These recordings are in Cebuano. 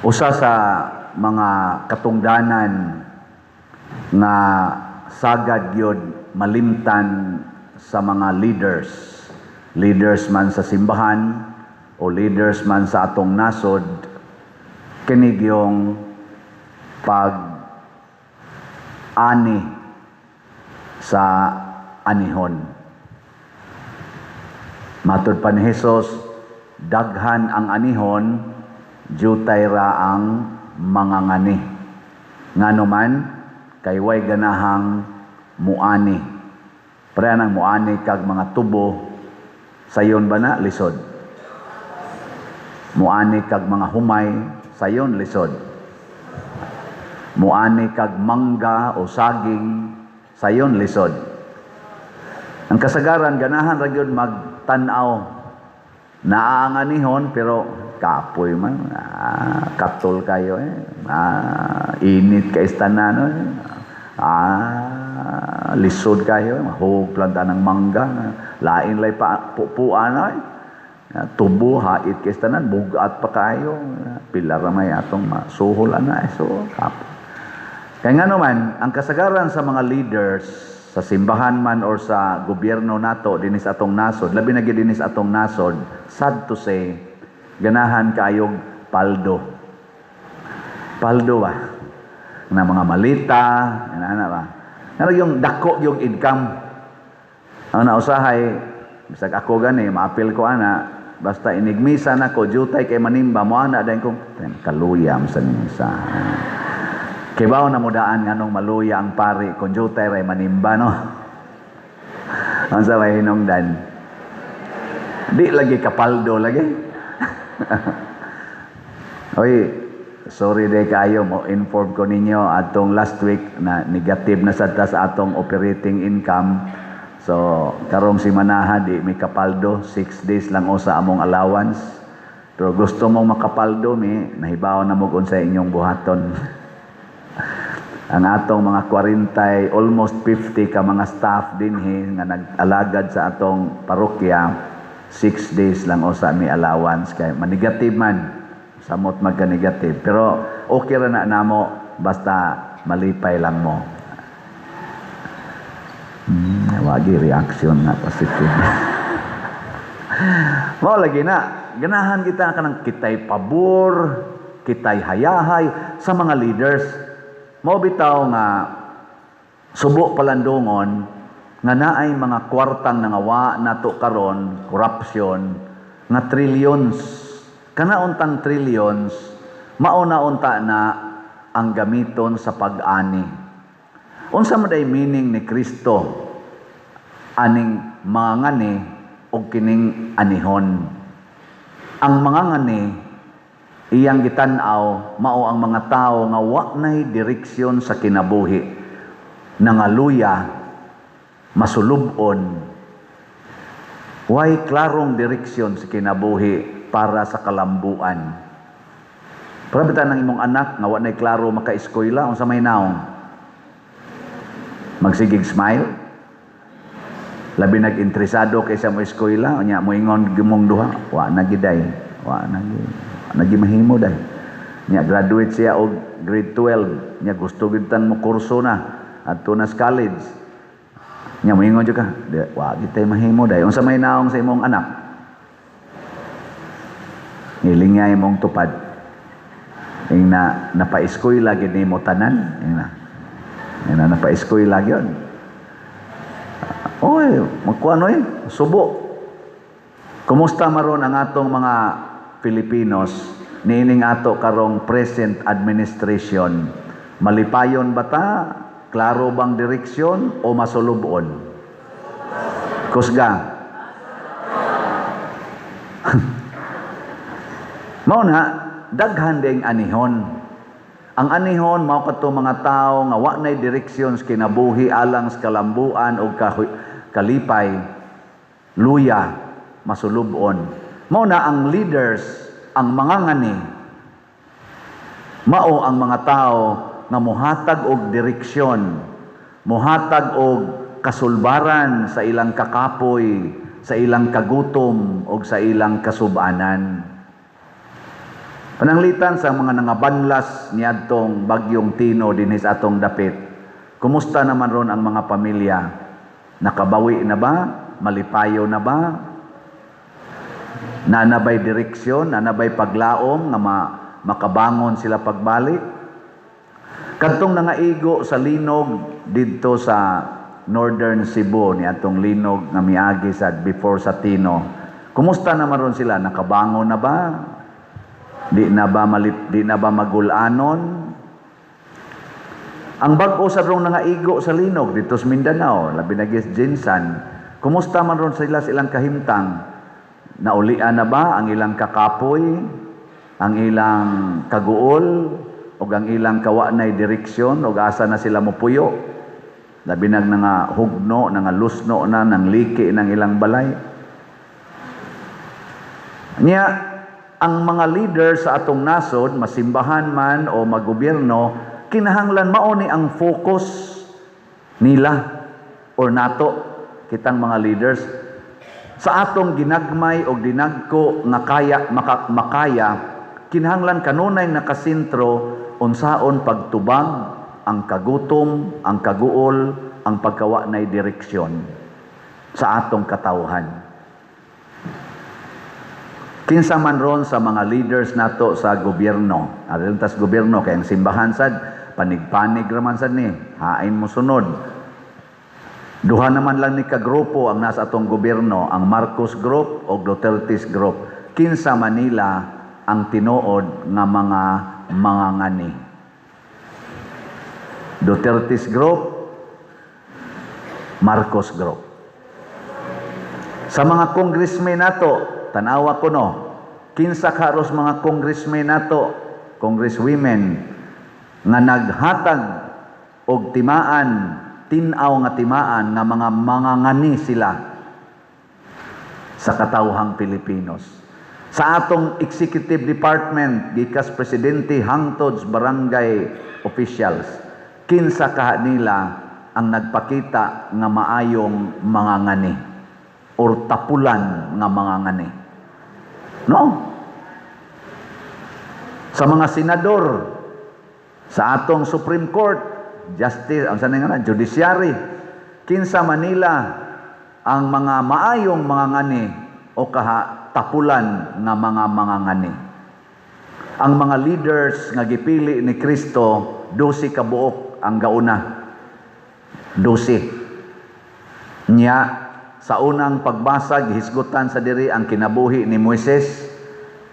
Usa sa mga katungdanan nga sagad gyud malimtan sa mga leaders, leaders man sa simbahan o leaders man sa atong nasod, kini gyung pag ani sa anihon. Matud pa ni Jesus, daghan ang anihon, jutay ra ang mangangani. Ngano man, kay way ganahang muani. Pareha nang muani kag mga tubo, sayon ba na lisod? Muani kag mga humay, sayon lisod. Muani kag mangga o saging, sayon lisod. Ang kasagaran, ganahan ra gyud magtan-aw. Naa ang anihon pero kapoy man, katol kayo eh. Init kay tanan eh. Lisod kayo, mahug planta ng mangga, lain lay pa pupuan ay. Tubo hait kay tanan, bugat pa kayo. Pila ra may atong masuhol ana eh. So kapoy. Kaya nga naman, ang kasagaran sa mga leaders sa simbahan man or sa gobyerno nato dinis atong nasod, labi na gyud dinis atong nasod, sad to say, ganahan kaayog paldo. Paldo ba? Na mga malita, ana ba? Ano yung dako yung income? Ang nausahay, bisag ako gani, maapil ko ana, basta inigmisa nako, jutay kay manimba, mo ana dayon ko, kaluyam sa misa. Kibaw na mudaan nganong maluya ang pari kung jutay ray manimba, no? Ang sa may hinungdan. Di lagi kapaldo lagi. Oy, sorry day kayo, mo inform ko ninyo atong last week na negative na sad ta sa atong operating income. So, karong simanaha di mi kapaldo, 6 days lang usa among allowance. Pero gusto mong makapaldo mi, nahibaw na mo kung sa inyong buhaton. Ang atong mga 40, almost 50 ka mga staff dinhi nga nag-alagad sa atong parokya, 6 days lang usa mi allowance kay manigative man, samot magka-negative. Pero okay ra na namo basta malipay lang mo. Wagi reaction nga positive. Mao lagi na, ganahan kita kanang kitay pabor, kitay hayahay sa mga leaders. Mao bitaw nga subo palandungon nga naay mga kwartang nangawa nato karon, corruption nga trillions. Kana untang trillions, mao na unta na ang gamiton sa pag-ani. Unsa man day meaning ni Kristo aning mga ngani og kining anihon? Ang mga ngani iyang gitan-aw mao ang mga tawo nga wa nay direksyon sa kinabuhi, nangaluya, masulub-on, way klarong direksyon sa kinabuhi para sa kalambuan. Para bitaw ng imong anak nga wa nay klaro maka-eskwela, unsa may naong? Magsigig smile? Labi nag-interesado kaysa mo eskwela, unya moingon gimong duha, wa na giday, wa na gi, wa na gi mahimo day. Nya graduate siya og grade 12, nya gusto gid tan mo kurso na adto na sa college. Nya moingon jud ka, di, wa gid tay mahimo day. Unsa may naong sa imong anak? Ngilingay mong tupad. Ing na napa-eskwela gid nimo tanan, ing na. Ing na napa-eskwela gyud. Oy, magkuan oy, subo. Kumusta maron ang atong mga Filipinos niining ato karong present administration? Malipayon ba ta? Klaro bang direksyon o masulubon? Kusga. Mao na daghan ding anihon. Ang anihon mao kadto mga tawo nga wa nay direksyon sa kinabuhi alang sa kalambuan o kalipay, luya, masulubon. Mao na ang leaders, ang mga ngani, mao ang mga tao nga mohatag og direksyon, mohatag og kasulbaran sa ilang kakapoy, sa ilang kagutom og sa ilang kasubanan. Pananglitan sa mga nangabanlas niadtong bagyong Tino dinhi sa atong dapit, kumusta naman ron ang mga pamilya? Nakabawi na ba? Malipayo na ba? Naa na bay direksyon, naa na bay paglaom nga makabangon sila pagbalik? Kadtong nangaigo sa linog didto sa Northern Cebu ni atong linog nga miagi sa before sa Tino, kumusta naman ron sila? Nakabangon na ba? Di na ba magulanon? Ang bag-o sa rong nangaigo sa linog dito sa Mindanao, labi na gyud GenSan, kumusta man ron sila sa ilang kahimtang? Naulian na ba ang ilang kakapoy, ang ilang kaguol, o ang ilang kawanay direksyon, o asa na sila mopuyo? Labi nag nga hugno, nga lusno na, nang liki ng ilang balay. Nya, ang mga leader sa atong nasod, masimbahan man o magobyerno, kinahanglan mao ni ang focus nila or nato, kitang mga leaders sa atong ginagmay o dinagko nga kaya makaya, kinahanglan kanunay nakasentro unsaon pagtubag ang kagutom, ang kaguol, ang pagkawa nay direksyon sa atong katawhan. Kinsa man ron sa mga leaders nato sa gobyerno, aron tas gobyerno kay ang simbahan sad panig-panig raman sad ni, hain mo sunod. Duha naman lang ni ka grupo ang nasa atong gobyerno, ang Marcos Group o Duterte's Group. Kinsa Manila ang tinuod nga mga mangangani? Duterte's Group, Marcos Group. Sa mga congressmen nato, tanawa ko no, kinsa karos mga congressmen nato, congresswomen, nga naghatag og timaan, tin-aw nga timaan nga mga mangangani sila sa katawhang Pilipinos. Sa atong executive department, gikas presidente hangtod sa barangay officials, kinsa kaha nila ang nagpakita nga maayong mangangani or tapulan nga mangangani? No? Sa mga senador, sa atong Supreme Court, Justice, ang sana nga na, Judiciary, kinsa Manila ang mga maayong mangangani o kaha tapulan nga mga mangangani? Ang mga leaders nga gipili ni Kristo, 12 ka buok ang gauna. 12. Nya, sa unang pagbasa, gihisgutan sa diri ang kinabuhi ni Moises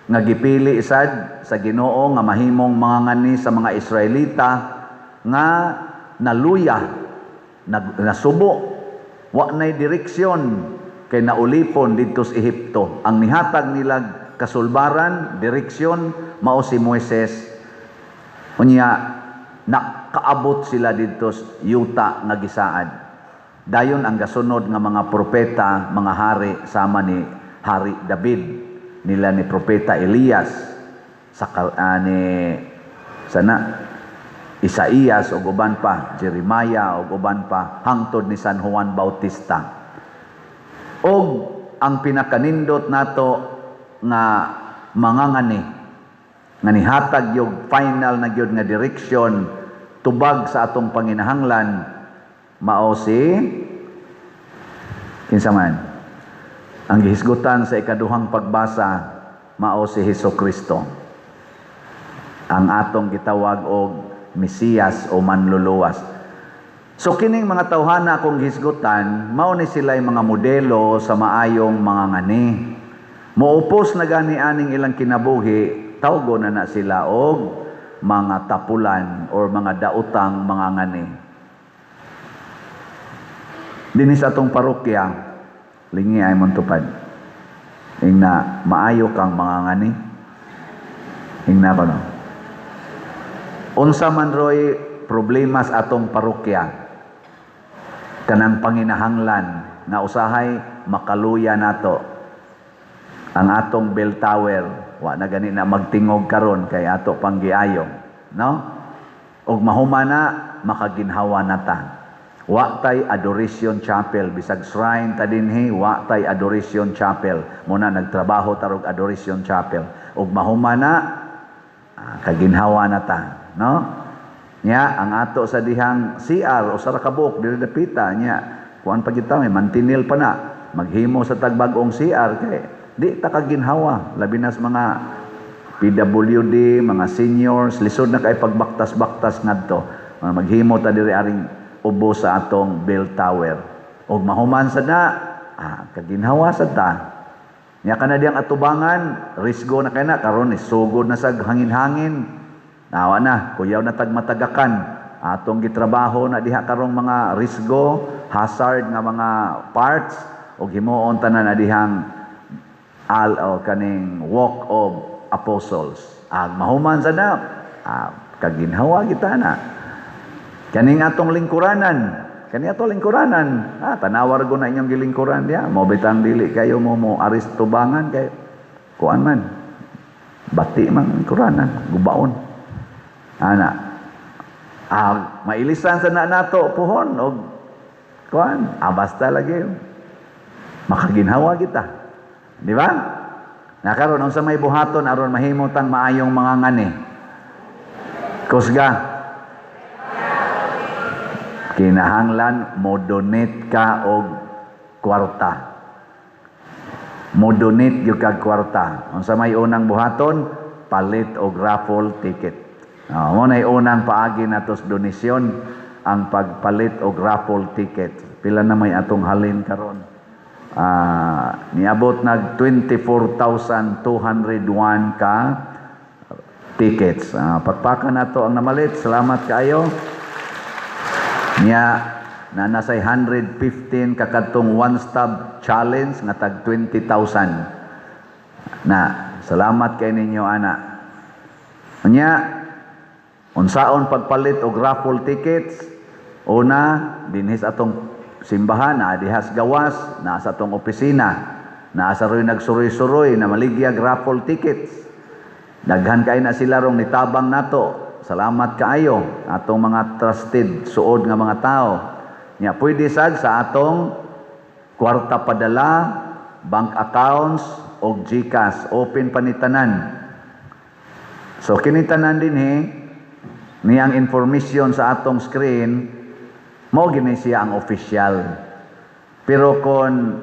nga gipili sad sa Ginoo nga mahimong mangangani sa mga Israelita nga naluya, nasubo, wa nay direksyon kay naulipon didto sa Ehipto. Ang nihatag nila kasulbaran, direksyon, mao si Moises. Unya nakaabot sila didto sa yuta nga gisaad. Dayon ang gasunod nga mga propeta, mga hari sama ni Hari David, nila ni propeta Elias, sa ni sana Isaías ug uban pa, Jeremiah ug uban pa, hangtod ni San Juan Bautista. Og ang pinakanindot nato nga mangangani nga nihatag yung final na gyud nga direksyon tubag sa atong panginahanglan, mao si kinsa man ang gihisgutan sa ikaduhang pagbasa, mao si Hesus Kristo, ang atong gitawag og Mesiyas o Manluluwas. So kining mga tawhana akong gihisgutan, mao ni sila'y mga modelo sa maayong mangangani. Moupos na gani aning ilang kinabuhi, tawgo na na sila og mga tapulan or mga daotang mangangani. Dinhi sa atong parokya, lingi ay montupad. Ingna, maayo kang mangangani. Ingna ko no. Unsa man roy problema sa atong parokya, kanang panginahanglan nga usahay makaluya nato ang atong bell tower, wa na gani na magtingog karon kay ato pang giayo, no? Og mahuma na, makaginhawa na ta. Wa tay adoration chapel, bisag shrine ta dinhi, wa tay adoration chapel. Muna nagtrabaho tarog adoration chapel. Og mahuma na, Kaginhawa na ta, no? Nya ang ato sa dihang CR usa ra ka buok diri dapita nya kuan pa kita, may mantinil pa na maghimo sa tagbag-ong CR kay di ta kaginhawa, labi na sa mga PWD, mga seniors, lisod na kay pagbaktas-baktas ngadto. Maghimo ta diri aring ubos sa atong bell tower. Og mahuman sa na, kaginhawa sa ta. Nya kana diyang atubangan, risgo na kay na karon ni sugod na sa hangin-hangin. Nawa na, kuyaw na tag matagakan. Atong gitrabaho na diha karong mga risgo, hazard nga mga parts og himuon tanan na dihang al o kaning Walk of Apostles. Ag mahuman sa na, kaginhawa kita na. Kaning atong lingkuranan, kani atong lingkuranan, tanawar ko na inyong gilingkuran diya. Mo bitang dili kayo mo mo aris tubangan kay kuan man. Bati man lingkuranan, gubaon. Ana. Mailisan sa na nato puhon og kuan, basta lagi makaginhawa kita. Di ba? Nakaron unsa may buhaton aron mahimo tang maayong mga ngani? Kusga. Kinahanglan mo donate ka og kwarta. Mo donate gyud kag kwarta. Unsa may unang buhaton? Palit og raffle ticket. Mo nay unang paagi nato sa donasyon, ang pagpalit og raffle ticket. Pila na may atong halin karon? Niabot nag 24,201 ka tickets. Pakpakan nato ang namalit. Salamat kaayo. Nya na nasay 115 kakadtong one stop challenge nga tag 20,000. Na salamat kay ninyo ana. Nya unsaon pagpalit og raffle tickets? Una, dinhis atong simbahan, naa dihas gawas, naa sa atong opisina, naa sa roy nagsuroy-suroy na maligyag raffle tickets. Daghan kay na sila rong nitabang nato. Salamat kaayo atong mga trusted suod nga mga tao. Nya pwede sad sa atong kwarta padala, bank accounts og GCash, open pa ni tanan. So kini tanan dinhi niyang information sa atong screen, mao gini siya ang official. Pero kung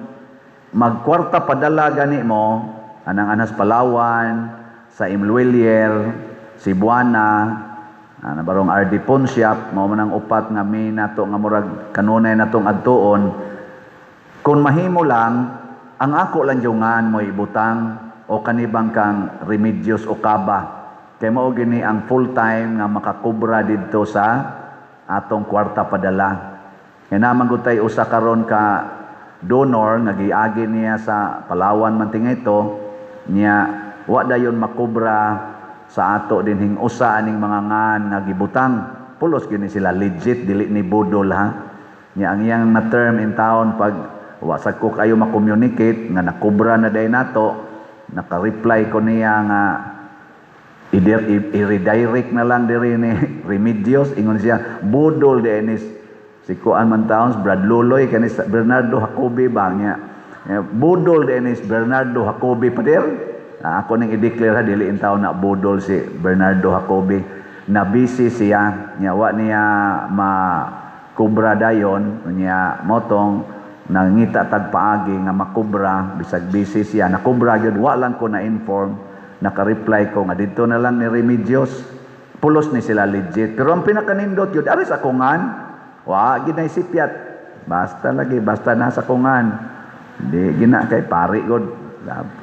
magkwarta padala gani mo anang anas Palawan, sa Imluelier, Cebuana, ana barong RD Pawn Shop, mao man ang upat nga may nato nga murag kanunay natong adtuon. Kung mahimo lang, ang ako lang jungan mo ibutang o kanibang kang Remedios Okaba. Kay mao gini ang full time nga makakubra didto sa atong kwarta padala. Kay naman gud tay usa karon ka donor nga giagi niya sa Palawan man tinga ito niya, wa dayon makubra sa ato dinhing usa aning mga ngan nga gibutang. Pulos gini sila legit, dili ni budol ha. Nya ang iyang na term in town, pag wa sa ko kayo ma-communicate nga nakubra na day nato, naka-reply ko niya nga i-redirect na lang diri ni Remedios. Ingon siya, budol di ni si kuan man taons, Brad Luloy kani Bernardo Jacobi ba niya. Budol di ni Bernardo Jacobi pader. Ako ning i-declare ha, dili in taon na budol si Bernardo Jacobi. Na busy siya niya, wa niya makubra dayon niya, motong nangita tag paagi nga makubra bisag busy siya. Nakubra gyud, wa lang ko na inform. Naka-reply ko nga didto na lang ni Remedios. Pulos ni sila legit. Pero ang pinakanindot yun, aris akungan, wa ginay sipyat. Basta lagi, basta nasa kungan. Di gina kay pari god.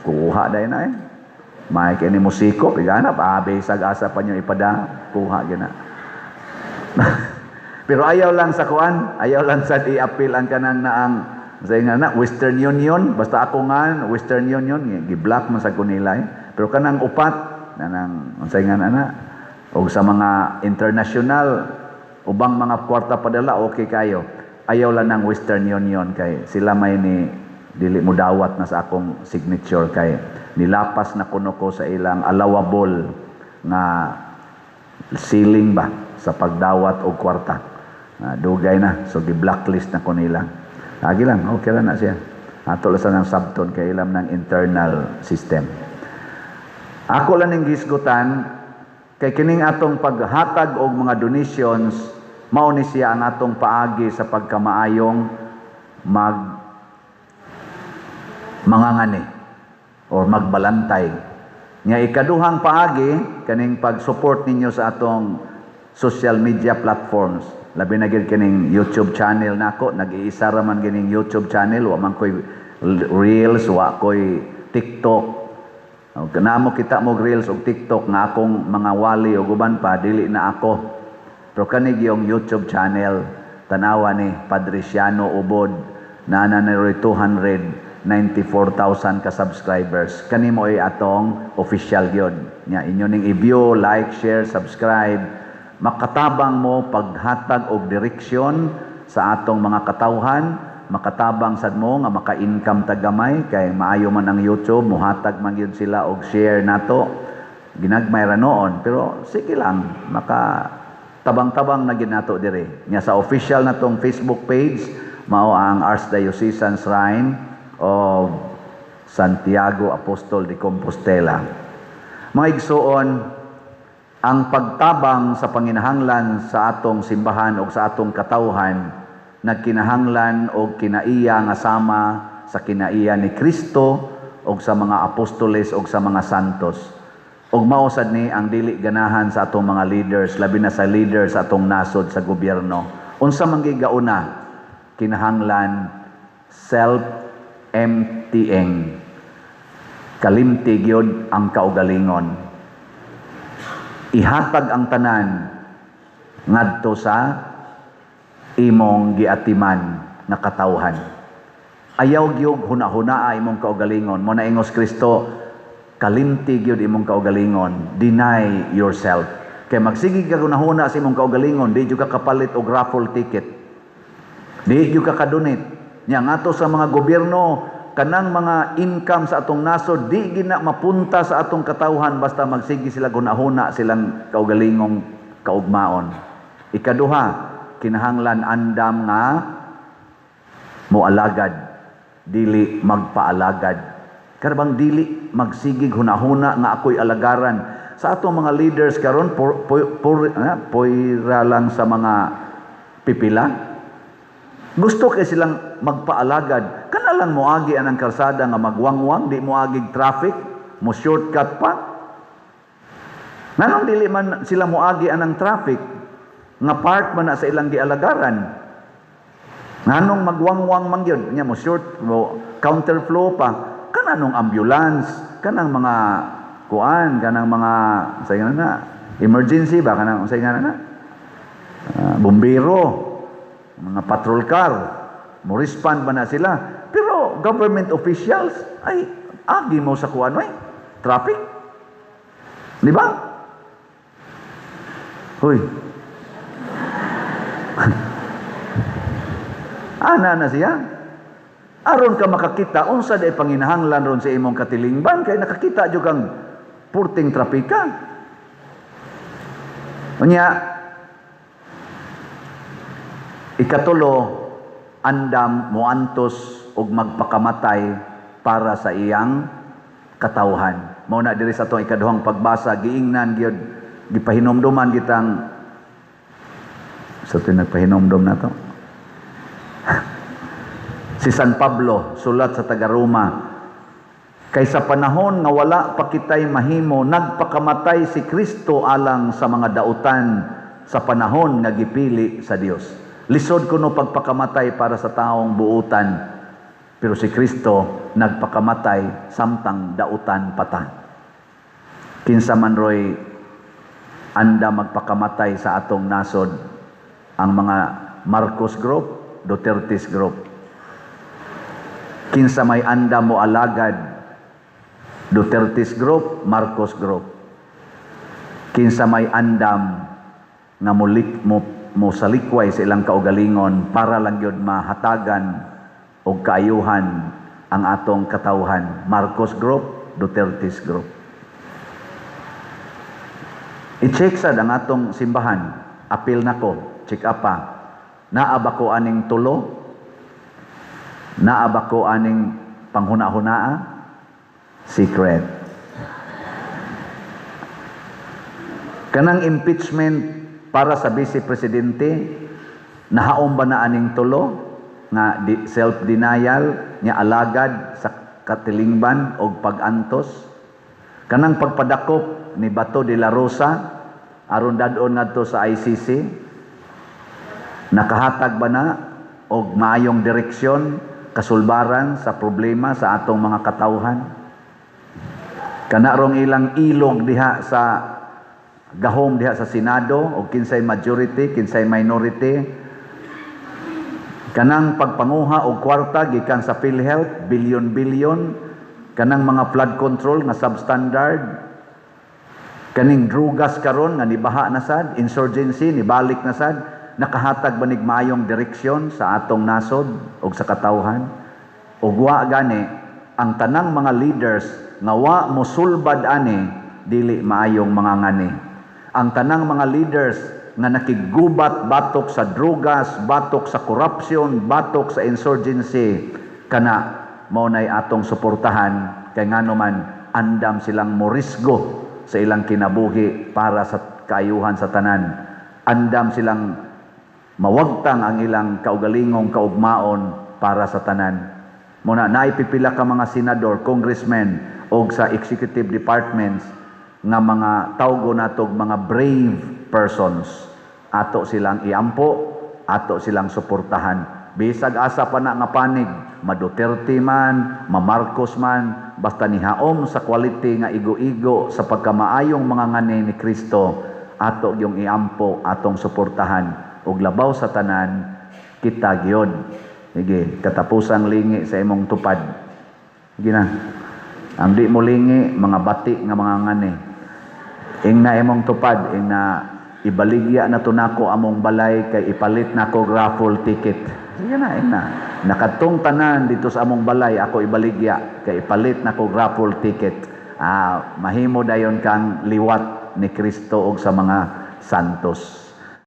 Kuha dahil na eh. May kini musiko, piganap, bisag asa pa nyo ipada, kuha gina. Pero ayaw lang sa kuan, ayaw lang sa i-appeal ang kanang naang sa nga na Western Union, basta ako nga Western Union gi-block man sa kunila eh. Pero kanang upat nanang unsay nga na og sa mga international ubang mga kwarta padala, okay kayo. Ayaw lang ng Western Union kay sila may ni dili mo dawat na sa akong signature kay nilapas na kuno ko sa ilang allowable nga ceiling ba sa pagdawat og kwarta. Dugay na, so gi-blacklist na ko nila. Lagi lang, okay lang na siya. Ato lang sa ng sabton kay ilam ng internal system. Ako lang ning gisgutan, Kay kining atong paghatag og mga donations, mao ni siya ang atong paagi sa pagkamaayong mag mangangani or magbalantay. Nga ikaduhang paagi, kaning pag-support ninyo sa atong social media platforms. Labi na gyud kining YouTube channel nako, nag-iisa ra man kining YouTube channel, wa man koy Reels, wa koy TikTok. Og kanamo kita mo Reels og TikTok nga akong mga wali og uban pa, dili na ako. Pero kani gyung YouTube channel, tanawa ni Padre Siano Ubod, naa na 294,000 ka subscribers. Kani mo ay atong official gyud. Nya inyo ning i-view, like, share, subscribe. Makatabang mo paghatag og direksyon sa atong mga katawhan, makatabang sad mo nga maka-income ta gamay kay maayo man ang YouTube, muhatag man gyud sila og share nato. Ginagmay ra noon, pero sige lang, maka tabang-tabang na gyud nato diri. Nya sa official natong Facebook page, mao ang Archdiocesan Shrine of Santiago Apostol de Compostela. Mga igsuon, ang pagtabang sa panginahanglan sa atong simbahan o sa atong katawhan nagkinahanglan og kinaiya nga sama sa kinaiya ni Kristo og sa mga apostoles og sa mga santos. Og mao sad ni ang dili ganahan sa atong mga leaders, labi na sa leaders sa atong nasod sa gobyerno. Unsa man gigauna, kinahanglan self-emptying. Kalimti gyud ang kaugalingon. Ihatag ang tanan ngadto sa imong giatiman nga katawhan. Ayaw gyud huna-hunaa imong kaugalingon. Mo na ingos Kristo, kalimti gyud imong kaugalingon. Deny yourself. Kay magsige ka hunahuna sa imong kaugalingon, di jud ka kapalit og raffle ticket. Di jud ka kadonate. Nya ngadto sa mga gobyerno, kanang mga income sa atong nasod di gina mapunta sa atong katawhan basta magsige sila hunahuna silang kaugalingong kaugmaon. Ikaduha, kinahanglan andam nga moalagad, dili magpaalagad. Karabang dili magsigig hunahuna nga ako'y alagaran. Sa atong mga leaders karon, poira lang sa mga pipila. Gusto kay silang magpaalagad. Kana lang moagi anang kalsada nga magwangwang, di moagi traffic, mo shortcut pa. Nganong dili man sila moagi anang traffic nga part man na sa ilang gialagaran? Nganong magwangwang man gyud nya, mo short, mo counterflow pa? Kananong ambulance, kanang mga kuan, kanang mga sa nga na emergency ba, kanang sa nga na bumbero, mga patrol car, mo respond ba na sila? Pero government officials ay agi mo sa kuan ay traffic. Di ba? Hoy. Ana na siya. Aron ka makakita unsa day panginahanglan ron sa imong katilingban kay nakakita jud kang purting trapika. Unya ikatulo, andam moantos og magpakamatay para sa iyang katawhan. Mao na diri sa atong ikaduhang pagbasa, giingnan gyud, gipahinomduman kitang sa ito nagpahinomdom na to. Si San Pablo, sulat sa taga-Roma, kay sa panahon nga wala pa kitay mahimo, nagpakamatay si Kristo alang sa mga dautan sa panahon nga gipili sa Dios. Lisod kuno pagpakamatay para sa taong buutan, pero si Kristo nagpakamatay samtang dautan pata. Kinsa man roy anda magpakamatay sa atong nasod, ang mga Marcos Group, Duterte's Group. Kinsa may anda mo alagad, Duterte's Group, Marcos Group. Kinsa may andam nga mulik mo mosalikway sa ilang kaugalingon para lang yun mahatagan og kaayuhan ang atong katawhan, Marcos Group, Duterte's Group. I-check sad ang atong simbahan. Apil nako, check up pa. Naa ba ko aning tulo? Naa ba ko aning panghuna-hunaa? Secret. Kanang impeachment para sa vice presidente, nahaom ba na aning tulo nga self-denial nya alagad sa katilingban og pag-antos? Kanang pagpadakop ni Bato de la Rosa aron dad-on ngadto sa ICC, nakahatag ba na og maayong direksyon, kasulbaran sa problema sa atong mga katawhan? Kana rong ilang ilog diha sa gahom diha sa Senado og kinsay majority, kinsay minority, kanang pagpanguha og kwarta gikan sa PhilHealth, bilyon-bilyon, kanang mga flood control nga substandard, kaning drugas karon nga nibaha na sad, insurgency nibalik na sad, nakahatag ba nig maayong direksyon sa atong nasod og sa katawhan? Ug wa gani, ang tanang mga leaders nga wa mosulbad ani, dili maayong mga ngani. Ang tanang mga leaders nga nakiggubat batok sa drugas, batok sa corruption, batok sa insurgency, kana mao nay atong suportahan, kay ngano man andam silang morisgo sa ilang kinabuhi para sa kaayuhan sa tanan. Andam silang mawagtang ang ilang kaugalingong kaugmaon para sa tanan. Muna naay pipila ka mga senador, congressmen og sa executive departments nga mga tawgo natog mga brave persons. Ato silang iampo, ato silang suportahan. Bisag asa pa na nga panig, ma-Duterte man, ma-Marcos man, basta nihaom sa quality nga igo-igo sa pagkamaayong mga ngani ni Kristo, ato yung iampo, atong suportahan. Ug labaw sa tanan, kita gyud. Sige, katapusang lingi sa imong tupad. Sige na. Ang di mo lingi, mga bati nga mga ngani. Ingna imong tupad, ingna ibaligya na to nako among balay kay ipalit nako raffle ticket. Sige na, ingna. Nakatong tanan dito sa among balay ako ibaligya kay ipalit nako raffle ticket. Ah, mahimo dayon kang liwat ni Kristo og sa mga santos.